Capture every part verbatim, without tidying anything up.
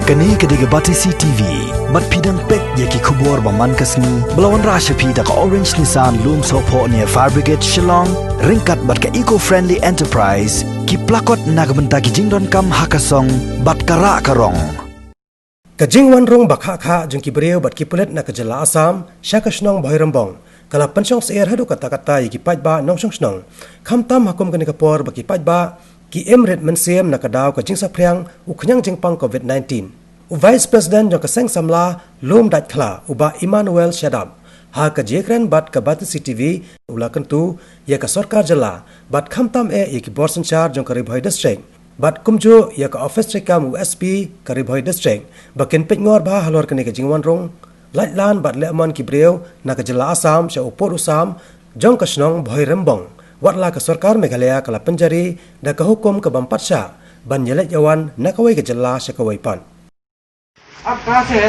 Kane ka dei ka Batesi T V. Bad phi dang peit ïa ki khubor ba man ka sngi ba la wanrah sha phi da ka Orange Nissan Lumsohphoh near Fire Brigade Shillong, ryngkat bad ka Eco Friendly Enterprise, ki plakot na ka bynta ki jingdonkam ha ka song bad ka rah ka rong. Ka jingwan rung ba khah khah jong ki briew bad ki pulit na ka jylla Assam sha ka shnong Bhoirymbong ka la pynshong syiar haduh katta katta ïa ki paidbah nongshong shnong, khamtam ha kum kane ka por ba ki paidbah ki im rit mynsiem na ka daw ka jingsaphriang u khñiang jingpang covid nineteen. U Vice President jong ka Seng Samla Lumdaitkhla, u Bah Emmanuel Shadap, ha ka jingïakren bad ka Batesi T V, u la kyntu ïa ka sorkar jylla bad khamtam eh ïa ki bor synshar jong ka Ri Bhoi District bad kumjuh ïa ka ophis treikam u S P ka Ri Bhoi District ba kin peitngor bha halor kane ka jingwan rung laitlan bad lehmon ki briew na ka jylla Assam sha u pud u sam jong ka shnong Bhoirymbong, watla ka sorkar Meghalaya ka la pynjari da ka hukum ka bym pat shah ban ïaleit ïawan na kawei ka jylla sha kawei pat. आप कहाँ से है?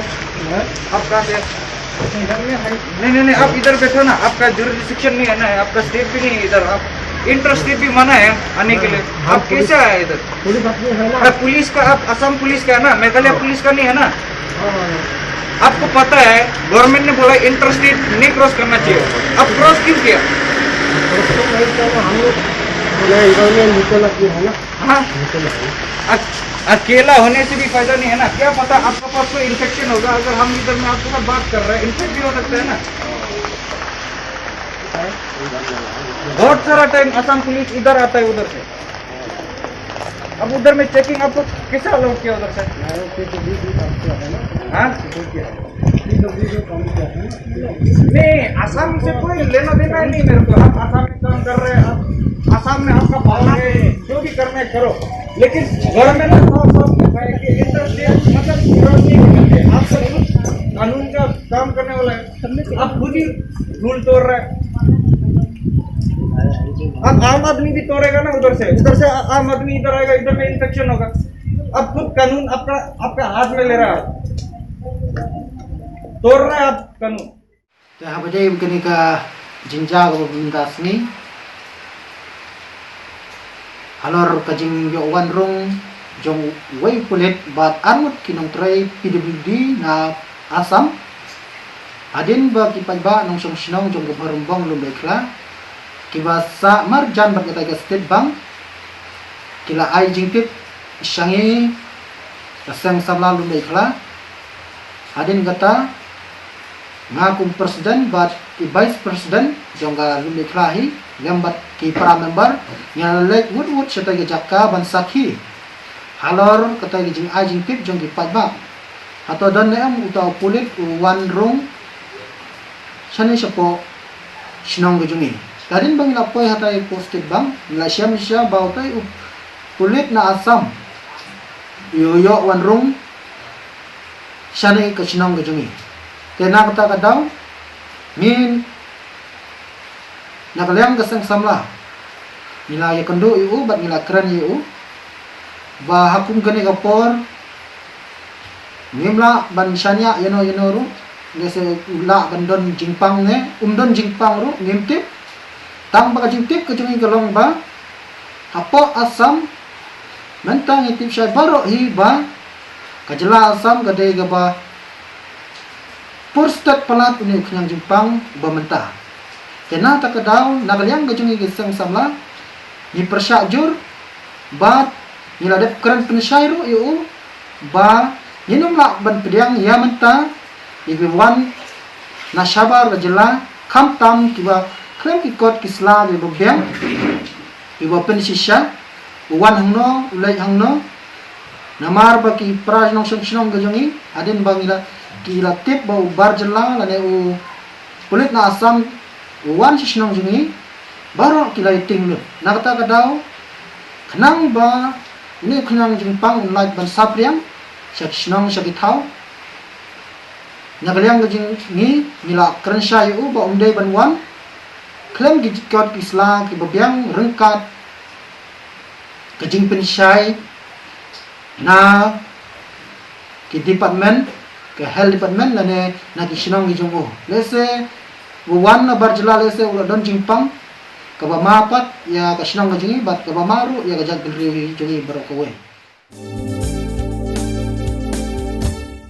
आप कहाँ से है? नहीं, नहीं, नहीं, आप इधर बैठो ना, आपका जुरिडिक्शन नहीं है ना, आपका स्टेट भी नहीं है इधर। आप इंटर स्टेट भी मना है आने के लिए। आप कैसे आए इधर? पुलिस अपनी है ना। अरे, पुलिस का, आप असम पुलिस का है ना, मेघालय पुलिस का नहीं है ना। आपको पता है, गवर्नमेंट ने बोला इंटर स्टेट नहीं क्रॉस करना चाहिए। आप क्रॉस क्यों किया? हम लोग, गवर्नमेंट नीचे लगी है ना। हाँ। अक-, अकेला होने से भी फायदा नहीं है ना। क्या पता आपका पास कोई इन्फेक्शन होगा, अगर हम इधर में आपके साथ बात कर रहे हैं, इन्फेक्ट भी हो सकता है ना। बहुत सारा टाइम असम पुलिस इधर आता है उधर से। अब उधर में चेकिंग आपको कैसे अलाउड किया उधर से? हाँ? नहीं, आसाम से कोई लेना देना ही नहीं मेरे को। आप आसाम में काम कर रहे हैं, आप आसाम में आपका पावर है, जो भी करना है करो, लेकिन गवर्नमेंट ने साफ साफ लिखा है कि इंटर स्टेट मतलब क्रॉस नहीं होना चाहिए। आप सब खुद कानून का काम करने वाला है, आप खुद ही रूल तोड़ रहे हैं। अब आम आदमी भी तोड़ेगा ना उधर से, उधर से आ-, आम आदमी इधर आएगा, इधर में इन्फेक्शन होगा। अब खुद कानून आपका, आपका हाथ में ले रहा है, तोड़ रहा है आप कानून। Te haba ïadei bad kane ka jingjia kaba mynta sngi halor ka jingïoh wan rung jong uwei u pulit bad arngut ki nongtrei P W D na Assam, hadien ba ki paidbah nongshong shnong jong ka Bhoirymbong Lumdaitkhla kiba sah marjan bad katei ka state bank ki la ai jingtip sha ngi ka Seng Samla Lumdaitkhla. Hadien kata, nga kum president bad ki vice president jong ka Lumdaitkhla hi, lem bad ki para member, ngi la leit wut wut shatei ka jaka ban sakhi halor katei ka jingai jingtip jong ki paidbah. Hato don ne em uta u pulit u wan rung shane shapoh shnong ka jong ngi. Hadien ba ngi la poi hatei poh state bank, ngi la shem sha ba utei u pulit na Assam u ïoh wan rung shane ka shnong ka jong ngi. Te na kata ka daw, ngi na ka liang ka Seng Samla ngi la ïakynduh ïa u bad ngi la kren ïa u ba ha kum kane ka por ngim lah ban shaniah ïano ïano ruh, lehse u lah ban don jingpang ne um don jingpang ruh ngim tip. Tang ba ka jingtip ka jong ngi ka long ba hapoh Assam mynta ngi tip shai baroh hi ba ka jylla Assam ka dei kaba pur stet palat une u khñiang jingpang ba mynta. Te na kata ka daw na ka liang ka jong ngi ka Seng Samla ngi pyrshah jur bad ngi la dep kren pynshai ruh ïa u ba ngin ym lah ban pdiang ïa mynta ïa kiba wan na shabar ka jylla, khamtam kiba khlem ki kot ki sla kiba biang, kiba pynshisha, u wan hangno u leit hangno. Namar ba ki para nongshong shnong ka jong ngi, hadien ba ngi la, ki la tip ba u bar jylla lane u pulit na Assam u wan sha shnong jong ngi, baroh ki la ïa tieng lut. Na kata ka daw, khnang ba une u khñiang jingpang un lait ban saphriang sha ki shnong sha ki thaw, na ka liang ka jong ngi ngi la kren shai ïa u ba um dei ban wan khlem ki kot ki sla kiba biang ryngkat ka jingpynshai na ki department, ka health department lane na ki shnong ki jong u. Lehse u wan na bar jylla lehse u la don jingpang kaba ma pat ïa ka shnong ka jong ngi bad kaba ma ruh ïa ka jaitbynriew jong ngi baroh kawei.